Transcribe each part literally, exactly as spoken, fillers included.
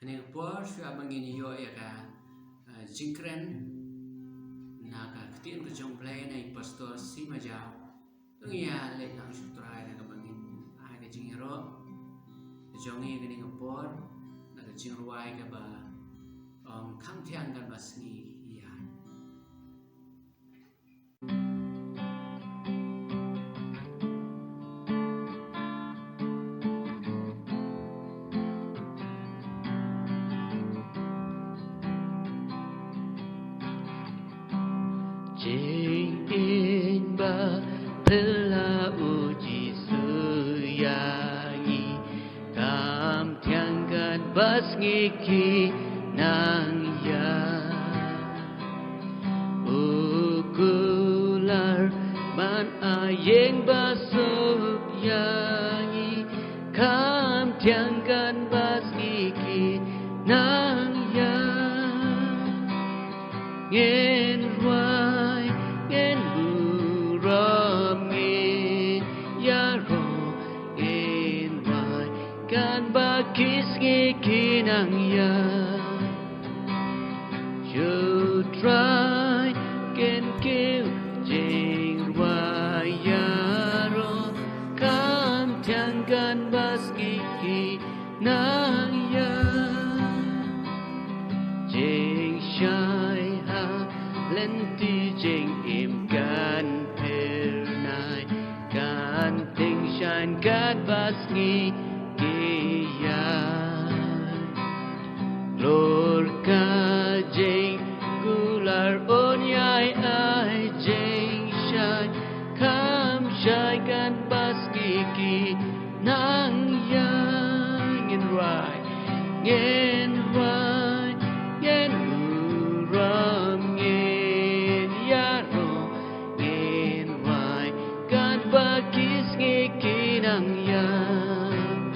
Hynne ka por shuwa ba ngin ïoh ïa ka, eh, jingkren na ka ktien ka jong U Blei na i Pastor Sima Jaw. To ngin ïa leit lang sha U Trai na kaba ngin ai ka jingïaroh ka jong ngi kane ka por, na ka jingrwai kaba ong Kham Thiang Katba Sngi Ïaid. Jingim ba phylla u Jisu ïa ngi, Kham Thiang Katba Sngi ki nang ïaid. U kular ban ai ïing ba suk ïa ngi, Kham Thiang Katba Sngi ki nang ïaid. Ngin rwai, ngin burom, ngin ïaroh, ngin rwai, katba ki sngi ki nang ïaid. Sha U Trai ngin kiew, jingrwai ïaroh, Kham Thiang Katba Sngi ki nang ïaid. Jingshai ha lynti jingim kan phyrnai, kan tyngshaiñ katba sngi ki ïaid. Lor ka jingkular un ïai ai jingshai, kham shai katba sngi ki nang ïaid. Ngin rwai, ngin rwai, ngin burom, ngin ïaroh, ngin rwai, katba ki sngi ki nang ïaid.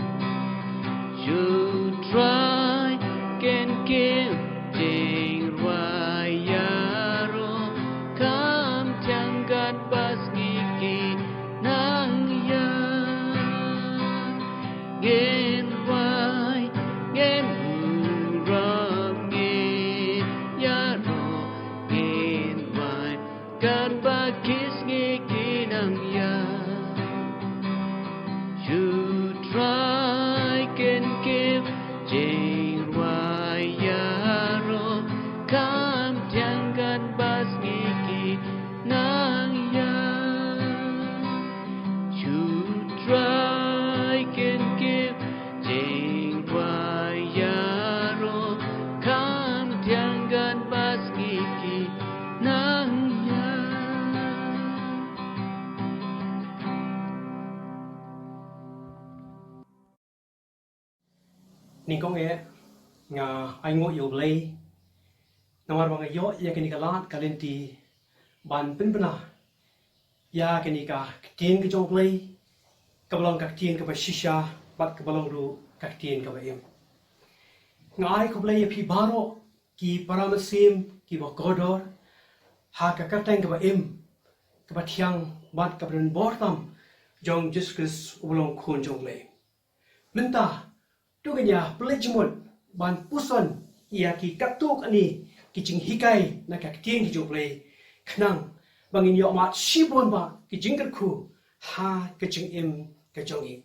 Sha U Trai ngin kiew, jingrwai ïaroh, Kham Thiang Katba Sngi ki nang ïaid. Ngin rwai, ngin burom, ngin ïaroh, ngin rwai, katba ki sngi ki nang ïaid. Sha U Trai ngin kiew, jingrwai ïaroh, Kham Thiang Katba Sngi ki nang ïaid. Sha U Trai ngin kiew, jingrwai ïaroh, Kham Thiang Katba Sngi ki nang ïaid. Nyngkong eh nga ai nguh ïa U Blei namar ba nga ïoh ïa kane ka lad ka lynti ban pynbna ïa kane ka ktien ka jong U Blei, kaba long ka ktien kaba shisha bad kaba long ruh ka ktien kaba im. Nga ai khublei ïa phi baroh ki para mynsiem kiba kordor ha ka kyrteng kaba im, kaba thiang bad kaba donbor tam jong Jisu Khrist uba long Khun jong U Blei. Mynta to ngin ïa pynleit jingmut ban puson ïa ki katto katne ki jinghikai na ka ktien ka jong U Blei, khnang ba ngin ïoh mad shibun bha ki jingkyrkhu ha ka jingim ka jong ngi.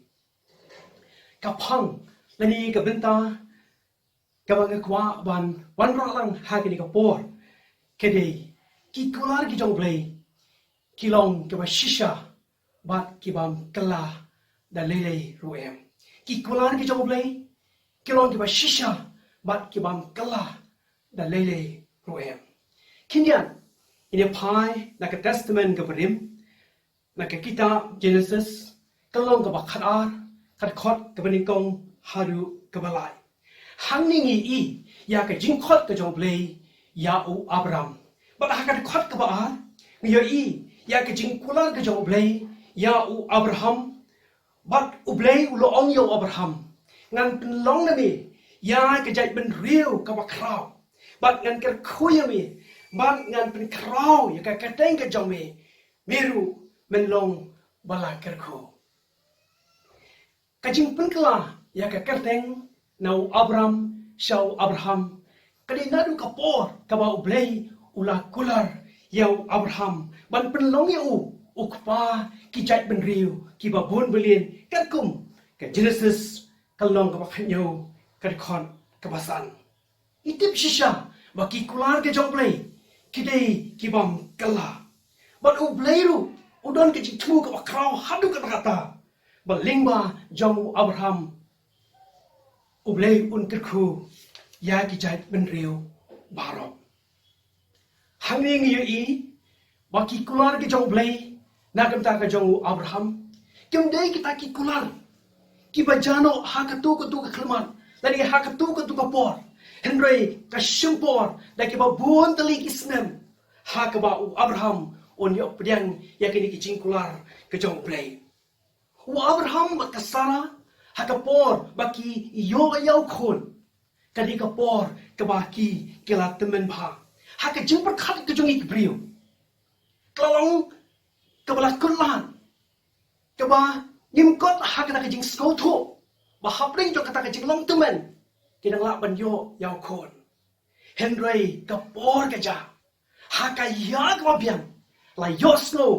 Ka phang lane ka bynta kaba nga kwah ban wanrah lang ha kane ka por ka dei, ki kular ki jong U Blei ki long kiba shisha bad ki bym kylla da lei lei ruh em. Ki kular ki jong U Blei ki long kiba shisha bad ki bym kylla da lei lei ruh em. Khyndiat ngin ïa phai na ka Testament kaba rim, na ka kitab Genesis, ka lynnong kaba khatar, ka dkhot kaba nyngkong haduh kaba lai. Hangne ngi ïohi ïa ka jingkhot ka jong U Blei ïa u Abram. Bad ha ka dkhot kaba ar ngi ïohi ïa ka jingkular ka jong U Blei ïa u Abraham. Bad U Blei u la ong ïa u Abraham, ngan pynlong na me ïa ka jaitbynriew kaba khraw. Bad ngan kyrkhu ïa me bad ngan pynkhraw ïa ka kyrteng ka jong me, me ruh men long ba la kyrkhu. Ka jingpynkylla ïa ka kyrteng na u Abram sha u Abraham. Ka dei naduh ka por kaba U Blei u la kular ïa u Abraham ban pynlong ïa u u kpa ki jaitbynriew kiba bun byllion, katkum ka Genesis ka lynnong kaba khathynñiew, ka dkhot kaba san. Ngi tip shisha ba ki kular ka jong U Blei ki dei ki bym kylla. Bad U Blei ruh u don ka jingthmu kaba khraw haduh katta katta ba lyngba jong u Abraham U Blei un kyrkhu ïa ki jaitbynriew baroh. Hangne ngi ïohi ba ki kular ki jong U Blei na ka bynta ka jong u Abraham kim dei kita ki kular kiba jah noh ha katu katu ka khyllipmat lane ha katu katu ka por. Hynrei ka shim por da kiba bun tylli ki snem ha kaba u Abraham un ïoh pdiang ïa kine ki jingkular ka jong U Blei. U Abraham bad ka Sara, ha ka por ba ki ïoh ïa u khun, ka dei ka por kaba ki, ki la tymmen bha. Ha ka jingpyrkhat ka jong ngi ki briew, ka long kaba la kut lad, kaba ngim kot ha kata ka jingsngewthuh ba hapdeng jong kata ka jinglong tymmen ki dang lah ban ïoh ïa u khun. Hynrei ka por ka jah, ha ka ïa kaba biang, la ïohsngew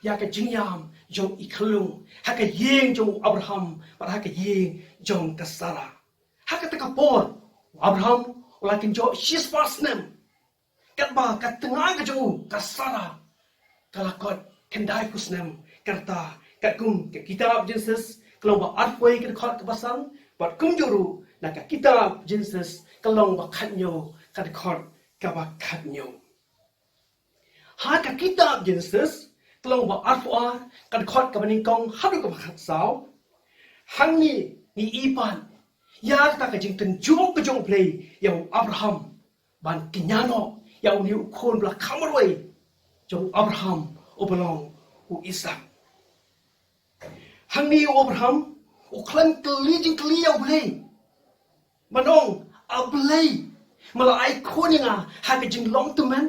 ïa ka jingïam jong i khyllung ha ka ïing jong u Abraham bad ha ka ïing jong ka Sara. Ha kata ka por u Abraham u la kynjoh shispah snem, katba ka tnga ka jong u ka Sara ka la kot khyndai phew snem. Ka rta katkum ka kitab Genesis ka lynnong ba arphew wei, ka dkhot kaba san, bad kumjuh ruh na ka kitab Genesis ka lynnong ba khathynñiew, ka dkhot kaba khathynñiew. Ha ka kitab Genesis ka lynnong ba arphew ar, ka dkhot kaba nyngkong haduh kaba khatsaw, hangne ngi i pat ïa kata ka jingtynjuh ka jong U Blei ïa u Abraham ban kñia noh ïa une u khun ba la kham marwei jong u Abraham uba long u Isaak. Hangne u Abraham u khlem kylli jingkylli ïa U Blei ban ong, A Blei, me la ai khun ïa nga ha ka jinglong tymmen,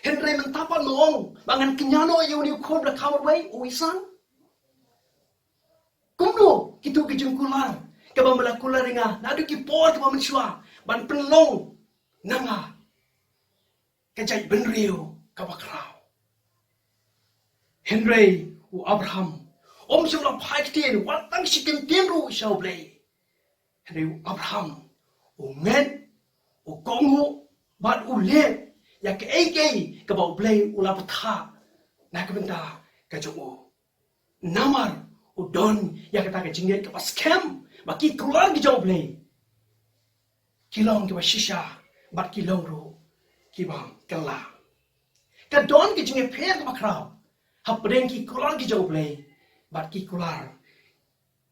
hynrei mynta pat me ong ba ngan kñia noh ïa une u khun ba la kham marwei, u Isaak? Kumno kito ki jingkular kaba me la kular ïa nga naduh ki por kiba mynshuwa ban pynlong na nga ka jaitbynriew kaba khraw? Hynrei u Abraham um shym la phai ktien wat tang shi kyntien ruh sha U Blei. Hynrei u Abraham u ngeit, u kohnguh bad u leh ïa kaei kaei kaba U Blei u la bthah na ka bynta ka jong u. Namar u don ïa kata ka jingngeit kaba skhem ba ki kular ki jong U Blei ki long kiba shisha bad ki long ruh kiba kylla. Ka don ka jingïapher kaba khraw hapdeng ki kular ki jong U Blei bad ki kular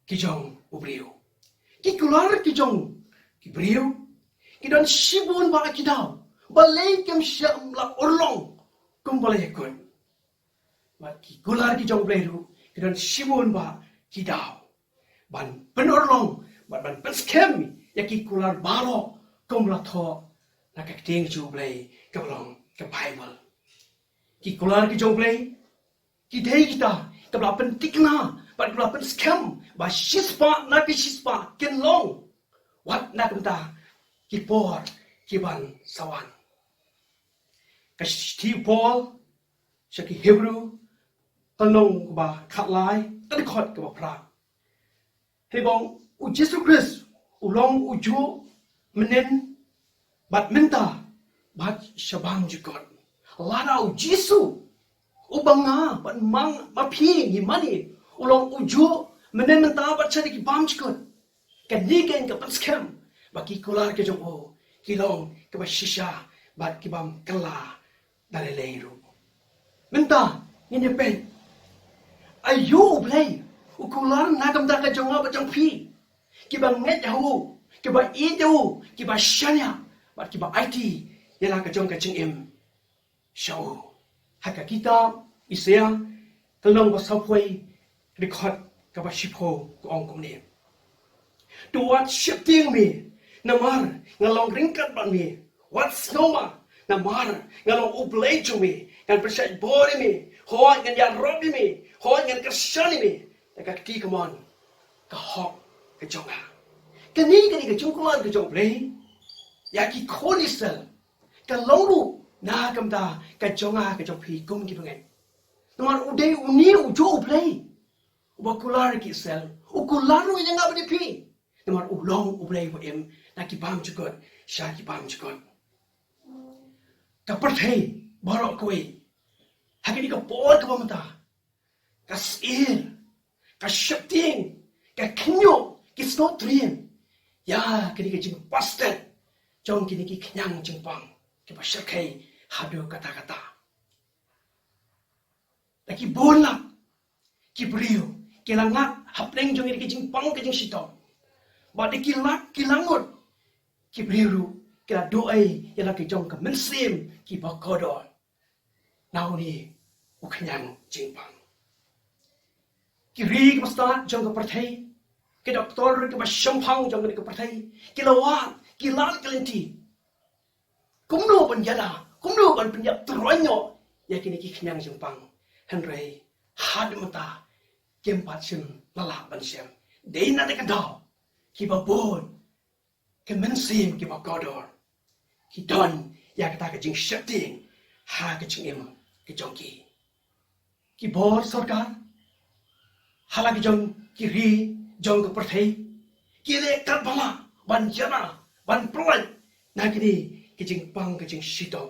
ki jong u briew. Ki kular ki jong ki briew ki don shibun bah ki daw, balei kim shym la urlong kumba la ïakut. Bad ki kular ki jong U Blei ruh ki don shibun bah ki daw ban pynurlong bad ban pynskhem ïa ki kular baroh kumba la thoh na ka ktien jong U Blei kaba long ka Baibl. Ki kular ki jong U Blei ki dei kita kiba la pynthikna bad kiba la pynskhem ba shispah na ki shispah kin long wat na ka bynta ki por kiban sa wan. Ka shithi u Paul sha ki Hebru, ka lynnong kaba khatlai, ka dkhot kaba phra. Hynrei ba u Jisu Khrist u long ujuh mynhynnin bad mynta bad sha bymjukut. Lada u Jisu uba nga bad ma nga bad phi ngi mane u long ujuh mynhynnin, mynta bad sha ki bymjukut, kane ka pynskhem ba ki kular ki jong u ki long kiba shisha bad ki bym kylla da lei lei ruh. Mynta ngin ïa peit aïu U Blei u kular na ka bynta ka jong nga bad jong phi, kiba ngeit ïa u, kiba ïeit ïa u, kiba shaniah bad kiba aiti ïa la ka jong ka jingim sha u. Ha ka kitab Isaiah ka lynnong ba sawphew, ka dkhot kaba shiphew ka ong kumne: To wat sheptieng me, namar nga long ryngkat bad me. Wat sngewma, namar nga long U Blei jong me. Ngan pynshait bor ïa me, hooid ngan ïarap ïa me, hooid ngan kyrshan ïa me da ka kti kamon ka hok ka jong nga. Kane, kane ka jingkular ka jong U Blei ïa ki khun Israel ka long ruh na ka bynta ka jong nga, ka jong phi kum ki bangeit. Namar u dei une u juh U Blei uba kular ïa ki Israel, u kular ruh ïa nga bad ïa phi. Namar u long U Blei uba im na ki bymjukut sha ki bymjukut. Ka pyrthei baroh kawei ha kane ka por kaba mynta ka syier, ka sheptieng, ka khynñiuh, ki sngewtriem ïa kane ka jingbastet jong kine ki khñiang jingpang kiba shyrkhei haduh katta katta. Da ki bun lak ki briew ki la ngat hapdeng jong kine ki jingpang ka jingshitom. Bad da ki lak ki la ngut ki briew ruh ki la duh ei ïa la ki jong ka mynsiem kiba kordor na une u khñiang jingpang. Ki ri kiba stad jong ka pyrthei, ki doktor kiba shemphang jong ka pyrthei, ki la wad, ki la leit lynti kumno ban ïada, kumno ban pynïap tyrwa noh ïa kine ki khñiang jingpang. Hynrei haduh mynta kim pat shym la lah ban shem. Dei na kata ka daw kiba bun ki mynsiem kiba kordor ki don ïa kata ka jingsheptieng ha ka jingim ka jong ki. Ki bor sorkar ha la ki jong ki ri jong ka pyrthei ki leh katba lah ban ïada, ban pyllait na kine ki jingpang ka jingshitom.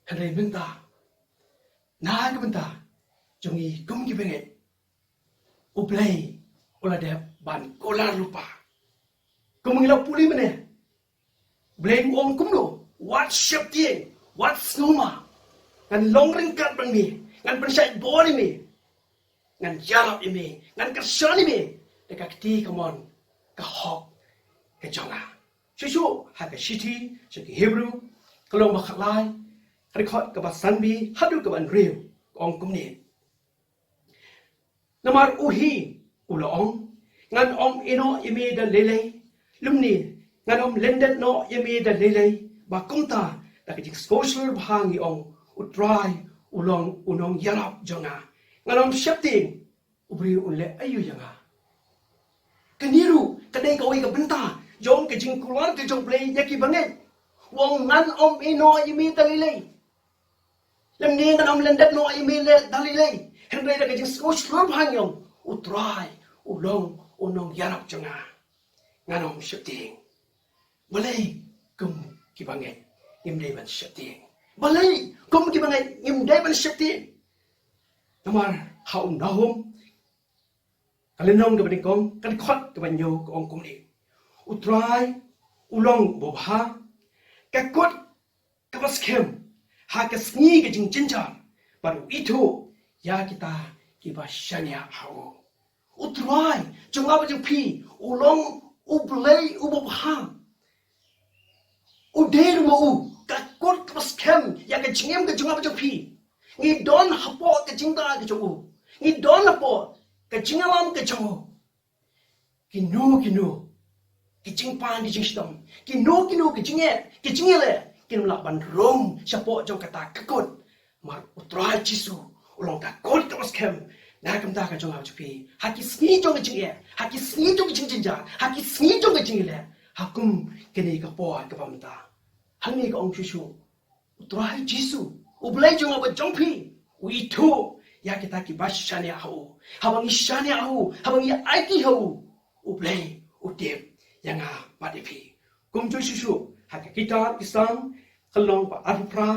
Hynrei mynta na ka bynta jong ngi kum ki bangeit, U Blei u la dep ban kular lypa. Kum ngi la pule mynne, U Blei u ong kumno, wat sheptieng, wat sngewma. Ngan long ryngkat bad me, ngan pynshait bor ïa me, ngan ïarap ïa me, ngan kyrshan ïa me da ka kti kamon ka hok ka jong nga. Shuh shuh ha ka shithi sha ki Hebru, ka lynnong ba khatlai, ka dkhot kaba sanphew haduh kaba hynriew, ka ong kumne. Namar u hi u la ong, ngan ym ïehnoh ïa me da lei lei, lymne ngan ym lyndet noh ïa me da lei lei. Ba kumta da ka jingsngewshlur bha ngi ong, U Trai u long u nongïarap jong nga, ngan ym sheptieng, u briew un leh aïu ïa nga. Kane ruh ka dei kawei ka bynta jong ka jingkular ka jong U Blei ïa ki bangeit. U ong ngan ym ïehnoh ïa me da lei lei, lymne ngan ym lyndet noh ïa me da lei lei. Hynrei da ka jingsngewshlur bha ngi ong, U Trai u long u nongïarap jong nga, ngan ym sheptieng. Balei kum ki bangeit ngim dei ban sheptieng? Balei kum ki bangeit ngim dei ban sheptieng? Namar ha u Nahum ka lynnong kaba nyngkong, ka dkhot kaba hynñiew, ka ong kumne. U Trai u long uba bha, ka kut kaba skhem ha ka sngi ka jingjynjar, bad u ithuh ïa kita kiba shaniah ha u. U Trai jong nga bad jong phi u long U Blei uba bha. U dei ruh ma u ka kut kaba skhem ïa ka jingim ka jong nga bad jong phi. Ngi don hapoh ka jingda ka jong u, ngi don hapoh ka jingïalam ka jong u. Kino kino ki jingpang ki jingshitom, kino kino ki jingeh ki jingeh leh, kin ym lah ban rung shapoh jong kata ka kut. Namar U Trai Jisu u long ka kut kaba skhem na ka bynta ka jong nga bad jong phi ha ki sngi jong ka jingeh, ha ki sngi jong ka jingjynjar, ha ki sngi jong ka jingeh leh, ha kum kane ka por kaba mynta. Hangne ka ong shuh shuh, U Trai Jisu, U Blei jong nga bad jong phi, u ithuh ïa kita kiba shaniah ha u. Haba ngi shaniah ha u, haba ngi aiti ha u, U Blei u tip ïa nga bad ïa phi. Kumjuh shuh shuh ha ka kitab Ki Salm ka lynnong ba arphew phra,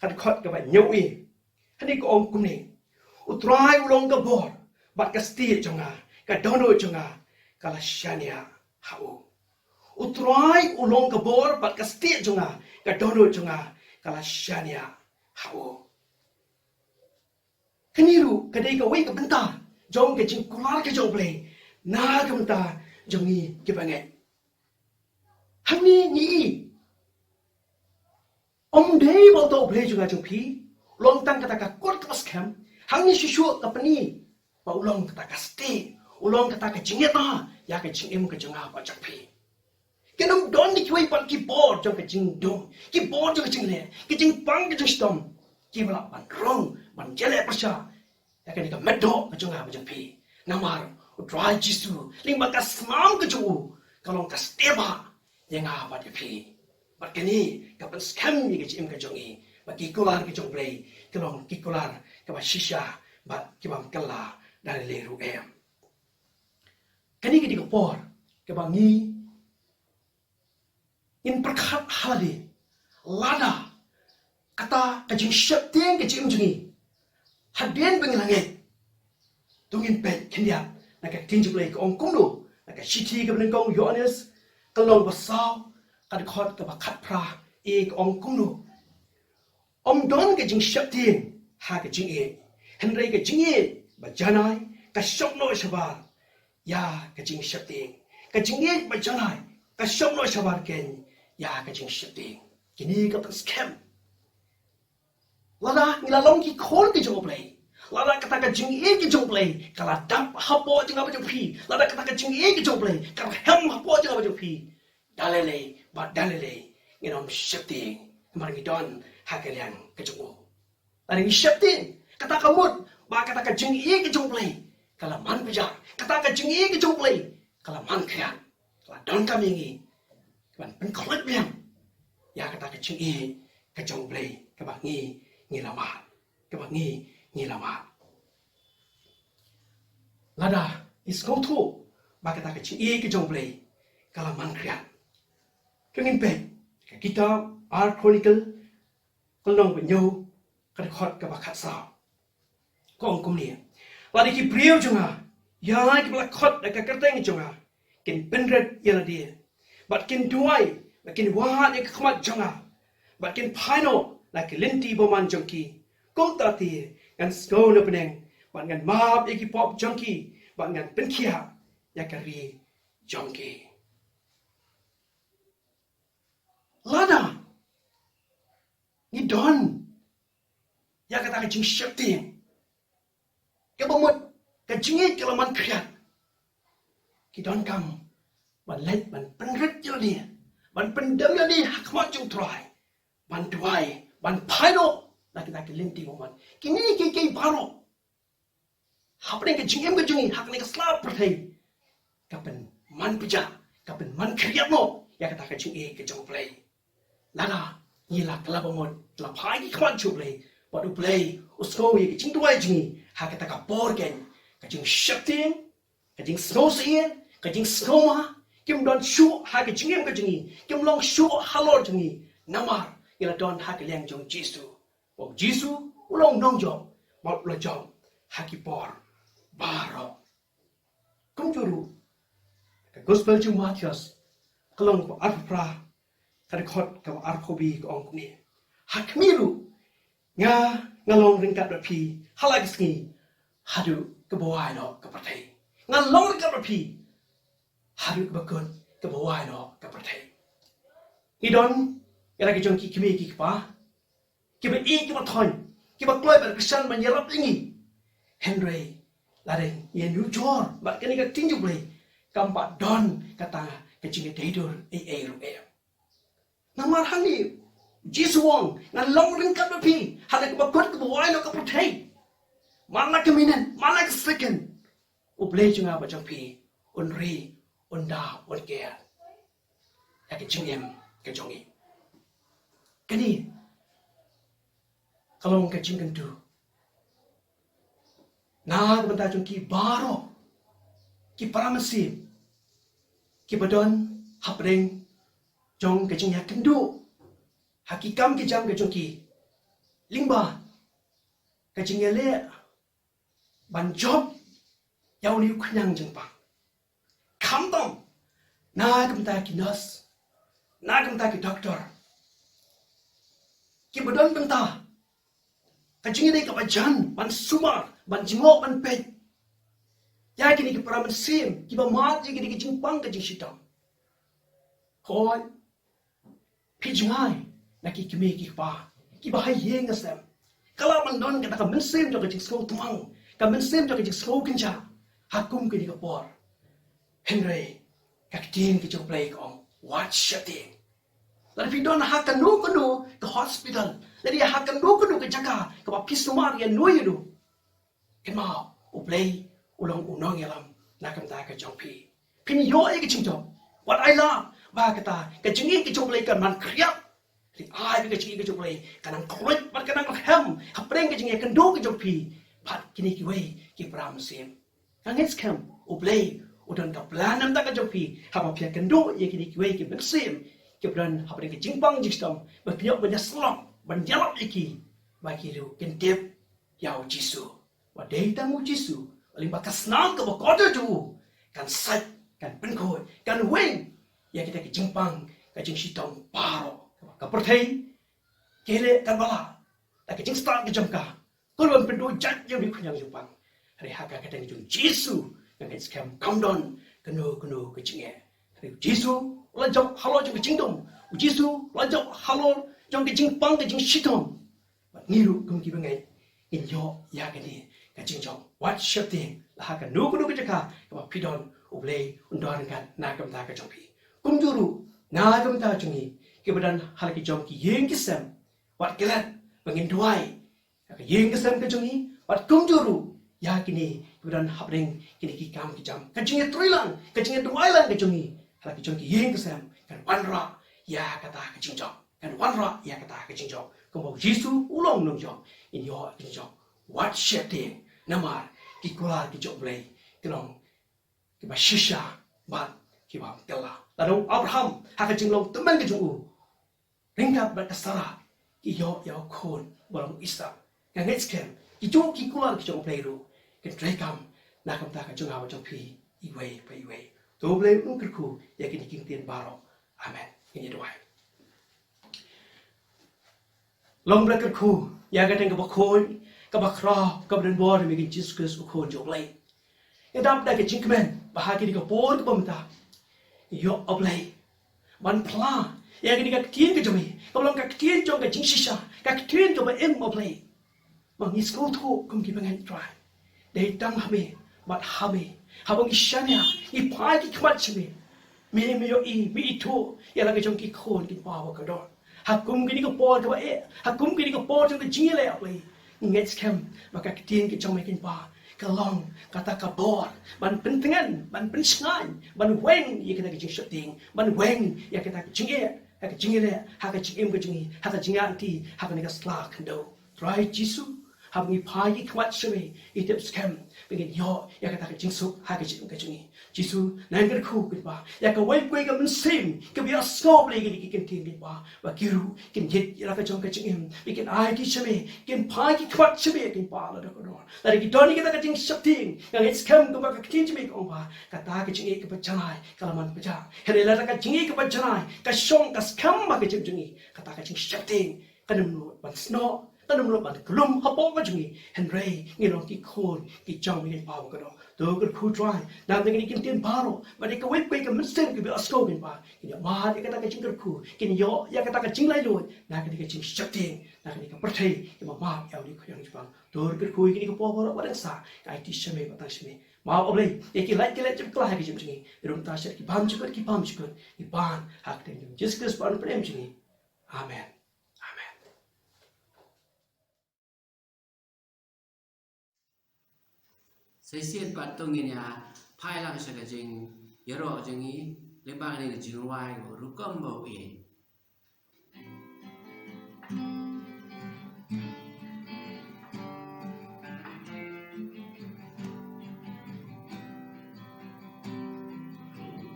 ka dkhot kaba hynñiew, hangne ka ong kumne. U Trai u long ka bor bad ka stieh jong nga, ka dohnud jong nga ka la shaniah ha u. U Trai u long ka bor bad ka stieh jong nga, ka dohnud jong nga ka la shaniah ha u. Kane ruh ka dei kawei ka bynta jong ka jingkular ka jong U Blei na ka bynta jong ngi kiba ngeit. Hangne ngi i, ym dei ba uto U Blei jong nga jong phi u long tang kata ka kut kaba skhem. Hangne shuh shuh ka pyni ba u long kata ka stieh, u long kata ka jingïada ïa ka jingim ka jong nga bad jong phi. Kin ym don da kiwei pat ki bor jong ka jingdum, ki bor jong ka jingleh, ka jingpang ka jingshitom kiba lah ban rung ban ïaleh pyrshah ïa kane ka metdoh ka jong nga bad jong phi. Namar U Trai Jisu lyngba ka snam ka jong u, ka long ka step ïa nga bad ïa phi. Bad kane ka pynskhem ïa ka jingim ka jong ngi ba ki kular ka jong U Blei ki long ki kular kaba shisha bad ki bym kylla da lei lei ruh em. Kane ka dei ka por kaba ngi ngin pyrkhat ha lade lada kata ka jingsheptieng ka jingim jong ngi hadien ba ngi la ngeit. To ngin peit khyndiat na ka ktien jong U Blei ka ong kumno na ka shithi kaba nyngkong u Ïoannis ka lynnong ba saw ka dkhot kaba khatphra, e, ka ong kumno. Ym don ka jingsheptieng ha ka jingïeit, hynrei ka jingïeit ba janai ka shong noh shabar ïa ka jingsheptieng. Ka jingïeit ba janai ka shong noh shabar keiñ ïa ka jingsheptieng. Kine ka pynskhem. Lada ngi la long ki khun ki jong U Blei, lada kata ka jingïeit ki jong U Blei ka la dap hapoh jong nga bad jong phi, lada kata ka jingïeit ki jong U Blei ka la hem hapoh jong nga bad jong phi, da lei lei bad da lei lei ngin ym sheptieng namar ngi don ha ka liang ka jong U. Lada ngi sheptieng, kata ka mut ba kata ka jingïeit ka jong U Blei ka la man pjah, kata ka jingïeit ka jong U Blei ka la man khriat, ka la donkam ïa ngi ban pynkhuid biang ïa kata ka jingïeit ka jong U Blei kaba ngi ngi la mad, kaba ngi ngi la mad. Lada ngi sngewthuh ba kata ka jingïeit ka jong U Blei ka la man khriat, to ngin peit ka kitab Ar Chronicle ka lynnong ba hynñiew ka dkhot kaba khatsaw. Ka ong kumne, lada ki briew jong nga, ïa kiba la khot da ka kyrteng jong nga, kin pynrit ïa lade bad kin duwai bad kin wad ïa ka khmat jong nga bad kin phai noh na ki lynti bymman jong ki, kumta te ngan sngew na bneng bad ngan map ïa ki pop jong ki bad ngan pynkhiah ïa ka ri jong ki. Lada ngi don ïa kata ka jingsheptieng kaba mut ka jingïeit ka la man khriat, ki donkam ban leit ban pynrit ïa lade, ban pyndem ïa lade ha khmat jong U Trai, ban duwai, ban phai noh na kita ki lynti bymman. Kine kiei kiei baroh hapdeng ka jingim ka jong ngi ha kane ka sla pyrthei ka pynman pjah, ka pynman khriat noh ïa kata ka jingïeit ka jong U Blei. Lada ngi la kylla ba mut, la phai ki khmat jong U Blei, bad U Blei u sngew ïa ka jingduwai jong ngi ha kata ka por keiñ, ka jingsheptieng, ka jingsngewsih, ka jingsngewma kim don shuh ha ka jingim ka jong ngi, kim long shuh halor jong ngi namar ngi la don ha ka liang jong U Jisu. Ba U Jisu u long nongjop bad u la jop ha ki por baroh. Kumjuh ruh ka Gospel jong u Mathaios ka lynnong ba arphew phra ka dkhot kaba arphew hynriew ka ong kumne, ha khmih ruh nga, nga long ryngkat bad phi ha la ka sngi haduh kaba wai noh ka pyrthei. Nga long ryngkat bad phi haduh kaba kut kaba wai noh ka pyrthei. Ngi don ïa la ki jong ki kmie ki kpa kiba ïeit kiba thoiñ, kiba kloi bad kyrshan ban ïarap ïa ngi. Hynrei lada ngi ïanujor bad kane ka ktien jong U Blei, kam pat don kata ka jingïadei dur ei ei ruh em. Namar hangne U Jisu u ong, ngan long ryngkat bad phi ha la kaba kut kaba wai noh ka pyrthei. Man la ka minit, man la ka second, U Blei jong nga bad jong phi un ri, un da, un ker ïa ka jingim ka jong ngi. Kane ka long ka jingkyntu na ka bynta jong ki baroh ki para mynsiem kiba don hapdeng jong ka jingïakynduh ha ki kam ki jam ka jong ki lyngba ka jingïaleh ban jop ïa une u khñiang jingpang. Khamtam na ka bynta ki nurse, na ka bynta ki doktor kiba don bynta ka jingïadei kaba jan ban sumar, ban jngoh, ban peit ïa kine ki para mynsiem kiba mad ïa kine ki jingpang ka jingshitom. Hooid, phi jngai na ki kmie ki kpa kiba ha ïing ha sem. Ka lah ban don kata ka mynsiem jong ka jingsngew tmang, ka mynsiem jong ka jingsngew kynjah ha kum kine ki por. Hynrei ka ktien ka jong U Blei ka ong, wat sheptieng. Lada phi don ha kano kano ka hospital, lada ha kano kano ka jaka kaba phi sumar ïa no ïa no, kynmaw, U Blei u long u nongïalam na ka bynta ka jong phi. Phin ïoh ïa ka jingjop Wat ai lad ba kata ka jingïeit ka jong U Blei kan man khriat. Hynrei ai ba ka jingïeit ka jong U Blei kan nang khluit bad kan nang rhem hapdeng ka jingïakynduh ka jong phi bad kine kiwei ki para mynsiem. Nga ngeit skhem U Blei u don ka plan na ka bynta ka jong phi haba phi ïakynduh ïa kine kiwei ki mynsiem kiba don hapdeng ka jingpang jingshitom, ba phi ïoh ban ïasyllok ban ïalap ïa ki ba ki ruh kin tip ïa U Jisu. Wat dei tang U Jisu, lyngba ka snam kaba kordor jong u, kan sait, kan pynkhuid, kan weng ïa kita ki jingpang, ka jingshitom baroh kaba ka pyrthei ka leh, kan ba lah da ka jingstad ka jong ka, ka long pynduh jait ïa u dei khñiang jingpang. Hynrei ha ka kyrteng jong U Jisu, nga ngeit skhem kam don kano kano ka jingeh. Hynrei U Jisu u la jop halor jong ka jingdum, U Jisu u la jop halor jong ka jingpang, ka jingshitom. Bad ngi ruh kum ki bangeit ngin ïoh ïa kane ka jingjop. Wat sheptieng, la ha kano kano ka jaka kaba phi don, U Blei un don ryngkat na ka bynta ka jong phi. Kumjuh ruh na ka bynta jong ngi kiba don ha la ki jong ki ïing ki sem, wat klet ba ngin duwai ïa ka ïing ka sem ka jong ngi, bad kumjuh ruh ïa kine kiba don hapdeng kine ki kam ki jam. Ka jingïatreilang, ka jingïaduwailang ka jong ngi ha la ki jong ki ïing ki sem kan wanrah ïa kata ka jingjop. Kan wanrah ïa kata ka jingjop. Kumba U Jisu u long nongjop, ngin ïoh ka jingjop. Wat sheptieng, namar ki kular ki jong U Blei ki long kiba shisha bad kiba kylla. Lada u Abraham ha ka jinglong tymmen ka jong u ryngkat bad ka Sara ki ïoh ïa u khun ba long u Isaak, nga ngeit skhem ki jong ki kular ki jong U Blei ruh kin treikam na ka bynta ka jong nga bad jong phi iwei pa iwei. To U Blei un kyrkhu ïa kine ki ktien baroh. Amen. Ngin ïa duwai. Long ba la kyrkhu ïa ka kyrteng kaba khuid, kaba khraw, kaba don bor, me Kynrad Jisu Khrist, u Khun jong U Blei. Ngi dap da ka jingkmen ba ha kane ka por kaba mynta ïoh, A Blei, ban phla ïa kane ka ktien ka jong me, kaba long ka ktien jong ka jingshisha, ka ktien kaba im, A Blei. Ma ngi sngewthuh kum ki bangeit, Trai, dei tang ha me bad ha me. Haba ngi shaniah, ngi phai ki khmat sha me, me, me ïohi, me ithuh ïa la ka jong ki khun ki kpa ba kordor. Ha kum kane ka por kaba eh, ha kum kane ka por jong ka jingïaleh, A Blei, ngi ngeit skhem ba ka ktien ka jong me, Kynrad, ka long kata ka bor ban pyntngen, ban pynshngaiñ, ban weng ïa kata ka jingsheptieng, ban weng ïa kata ka jingeh ha ka jingïaleh, ha ka jingim ka jong ngi, ha ka jingïaid lynti ha kane ka sla khyndew. Trai Jisu, haba ngi phai ki khmat sha me, ngi tip skhem ba ngin ïoh ïa kata ka jingsuk ha ka jingim ka jong ngi. Jisu, nang kyrkhu, Kynrad, ïa kawei pa kawei ka mynsiem kaba ïohsngew, Blei, kine ki ktien, Kynrad, ba ki ruh kin ïeit ïa la ka jong ka jingim, ba kin aiti sha me, kin phai ki khmat sha me, Kynrad, lada ka don, lada ki don ïa kata ka jingsheptieng. Nga ngeit skhem kumba ka ktien jong me ka ong ba kata ka jingïeit kaba janai ka la man bajah. Hynrei lada ka jingïeit kaba janai ka shong, ka skhem ha ka jingim jong ngi, kata ka jingsheptieng kan ym nud ban snoh, kan ym nud ban kyllum hapoh ka jong ngi. Hynrei ngi long ki khun ki jong me, Kynrad, ba kordor. To kyrkhu, Trai, na ka bynta kine ki ktien baroh, ba dei kawei pa kawei ka mynsiem kaba ïohsngew, Kynrad, kin ïa mad ïa kata ka jingkyrkhu, kin ïoh ïa kata ka jinglaitluid na kata ka jingsheptieng, na kata ka pyrthei kaba map ïa u dei khñiang jingpang. To kyrkhu, ïa kine ki por baroh ba dang sah, ka aiti sha me, ba tang sha me. Map, A Blei, ïa ki lait ki lait jong ka jingim jong ngi, ïa ki bam jingkut, ki bam jingkut, ngi pan ha ka kyrteng jong Jisu Khrist, U Nongpynim jong ngi. Amen. Amen. Shisien pat to ngin ïa phai lang sha ka jingïaroh jong ngi lyngba kane ka jingrwai, Rukom ba u ïeit.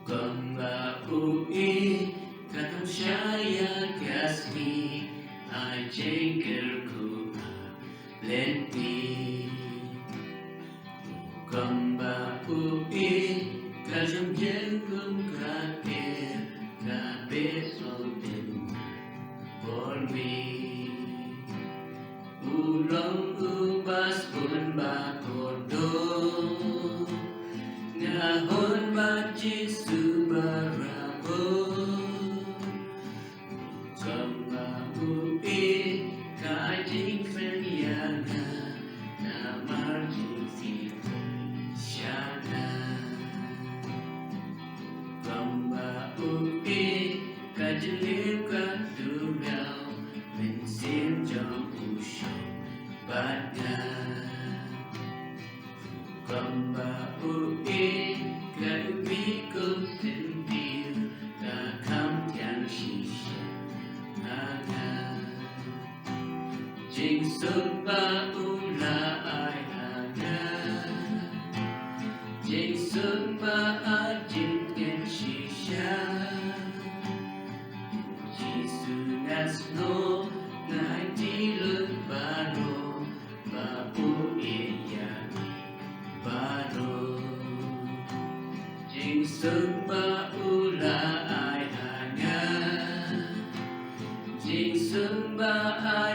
Rukom ba u ïeit, ka kham shai ïa ka sngi, ai jingkyrkhu ha lynti. Rukom ba u ïeit, ka jong jingkyrkhu ka ker, ka bit u dei por mi. U long u basbun ba kordor, nga hun bad Jisu barabor. Rukom ba u ïeit, ka jingkmen ïa nga, namar jingkyrkhu sha nga. Rukom ba u ïeit, ka jingim ka duriaw, mynsiem jong u shong bad nga. Rukom ba u ïeit, ka dei kum tyntir, Jingsumba u la ai ha nga. Jingsumba ai jingkren shisha. Jisu nga sngew nga ai tylli baroh ba u ïeit ïa ngi baroh. Jingsumba u la ai ha nga. Jingsumba ai